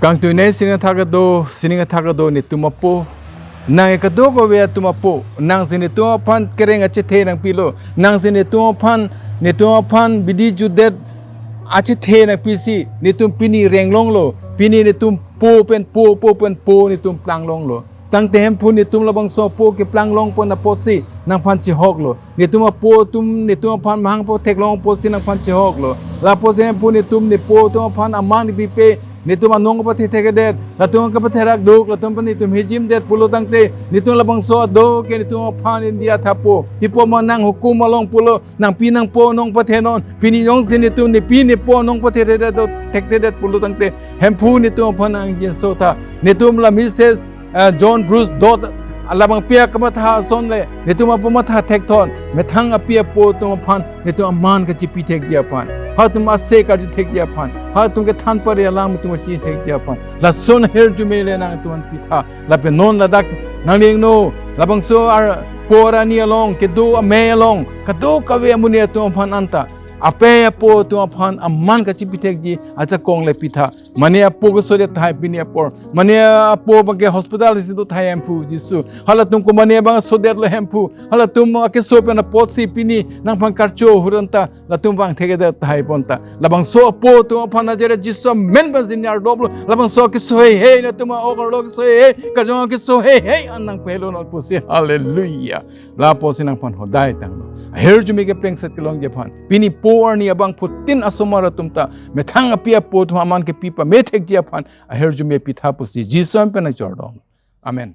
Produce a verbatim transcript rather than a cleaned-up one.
Kangtui ne sining athak kedo, sining athak kedo netum apo. Nang kadokave atum apo. Nangsi netum aphan kereng achethe nangpilo. Nangsi netum aphan, netum aphan bidi jutdet achethe nangpisi. Netum pini renglonglo. Pini netum po pen po, po pen po netum planglonglo. Tangte Hemphu netum labangso apo keplanglongpon apotsi nangphan chihoklo. Netum apo atum netum aphan mahang patheklong apotsi nangphan chihoklo. Lapusi Hemphu netum nepo atum aphan aman pipe, netum anong pathethekdet, latum kapatherak duk, latum pen netum hijimdet pulo tangte, netum labangso ado ke netum aphan India thapo. Hipo ma nang hukum along pulo, nangpi nangpo anong pathenon, pini jongsi netum nepi nepo anong pathethedet, thekthedet pulo tangte, Hemphu netum aphan nangjinsotha. Netum la Mrs, eh, John Bruce Dodd, labangpi akamatha ason le, netum apo matha thekthon, methang api apo atum aphan, netum aman kachipithekji aphan, halatum ase karjuthekji aphan, halatum kethan pare alam netum kachithekji aphan. Lason ahirjume le nangtum aphan pitha, lapen non ladak nanglingno, labangso ar-, apo arni along, kedo amei along, kadokave amonit atum aphan anta, apei apo atum aphan aman kachipithekji ajakong le pitha. Mane apo kesodet tahai pini apor. Mane apo abang ke hospital si do tahai Hemphu Jisu. Halatum ko mane abang sodetlo Hemphu. Halatum akeso pen apotsi pini nangphan karcho huranta latum vangthekdet tahai ponta. Labangso apo atum aphan Nazaret Jisu amen pen si ningje doblo. Labangso keso heihei, latum a-ok arlo keso heihei, kajong keso heihei an nangpehelo non pusi. Hallelujah. Lapusi nangphan hodai tanglo. Ahirjume keplengset kelongji aphan, pini apo arni abangphutin asomar atum ta methang api apo atum aman kepi pamethekji aphan ahirjume pitha pusi Jisu amen pen nangchordom. Amen.